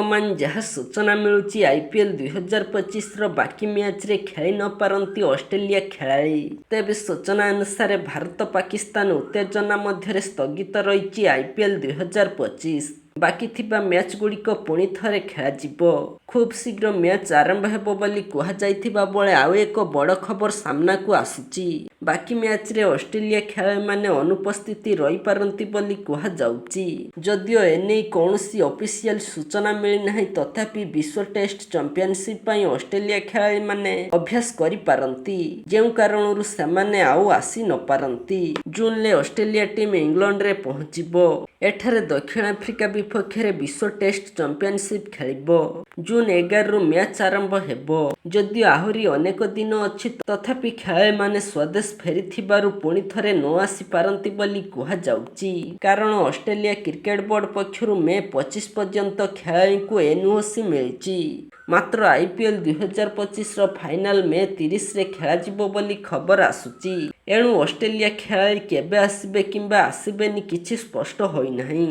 ବର୍ତ୍ତମାନ ଯାହା ସୂଚନା ମିଳୁଛି, ଆଇପିଏଲ୍ 2025ର ବାକି ମ୍ୟାଚରେ ଖେଳି ନପାରନ୍ତି ଅଷ୍ଟ୍ରେଲିଆ ଖେଳାଳି। ତେବେ ସୂଚନା ଅନୁସାରେ, ଭାରତ ପାକିସ୍ତାନ ଉତ୍ତେଜନା ମଧ୍ୟରେ ସ୍ଥଗିତ ରହିଛି ଆଇପିଏଲ୍ 2025। ବାକି ଥିବା ମ୍ୟାଚଗୁଡ଼ିକ ପୁଣି ଥରେ ଖେଳାଯିବ। ଖୁବ୍ ଶୀଘ୍ର ମ୍ୟାଚ୍ ଆରମ୍ଭ ହେବ ବୋଲି କୁହାଯାଇଥିବା ବେଳେ ଆଉ ଏକ ବଡ଼ ଖବର ସାମ୍ନାକୁ ଆସୁଛି। ବାକି ମ୍ୟାଚରେ ଅଷ୍ଟ୍ରେଲିଆ ଖେଳାଳିମାନେ ଅନୁପସ୍ଥିତି ରହିପାରନ୍ତି ବୋଲି କୁହାଯାଉଛି। ଯଦିଓ ଏନେଇ କୌଣସି ଅଫିସିଆଲ ସୂଚନା ମିଳିନାହିଁ, ତଥାପି ବିଶ୍ୱ ଟେଷ୍ଟ ଚାମ୍ପିଅନସିପ୍ ପାଇଁ ଅଷ୍ଟ୍ରେଲିଆ ଖେଳାଳିମାନେ ଅଭ୍ୟାସ କରିପାରନ୍ତି, ଯେଉଁ କାରଣରୁ ସେମାନେ ଆଉ ଆସି ନପାରନ୍ତି। ଜୁନରେ ଅଷ୍ଟ୍ରେଲିଆ ଟିମ୍ ଇଂଲଣ୍ଡରେ ପହଞ୍ଚିବ। ଏଠାରେ ଦକ୍ଷିଣ ଆଫ୍ରିକା ବିପକ୍ଷରେ ବିଶ୍ୱ ଟେଷ୍ଟ ଚାମ୍ପିଅନସିପ୍ ଖେଳିବ। ଜୁନ୍ 11ରୁ ମ୍ୟାଚ୍ ଆରମ୍ଭ ହେବ। ଯଦିଓ ଆହୁରି ଅନେକ ଦିନ ଅଛି, ତଥାପି ଖେଳାଳିମାନେ ସ୍ୱଦେଶ ଫେରିଥିବାରୁ ପୁଣି ଥରେ ନ ଆସିପାରନ୍ତି ବୋଲି କୁହାଯାଉଛି। କାରଣ ଅଷ୍ଟ୍ରେଲିଆ କ୍ରିକେଟ ବୋର୍ଡ ପକ୍ଷରୁ ମେ 25 ପର୍ଯ୍ୟନ୍ତ ଖେଳାଳିଙ୍କୁ ଏନଓସି ମିଳିଛି। ମାତ୍ର ଆଇପିଏଲ୍ 2025ର ଫାଇନାଲ ମେ 30ରେ ଖେଳାଯିବ ବୋଲି ଖବର ଆସୁଛି। ଏଣୁ ଅଷ୍ଟ୍ରେଲିଆ ଖେଳାଳି କେବେ ଆସିବେ କିମ୍ବା ଆସିବେନି, କିଛି ସ୍ପଷ୍ଟ ହୋଇନାହିଁ।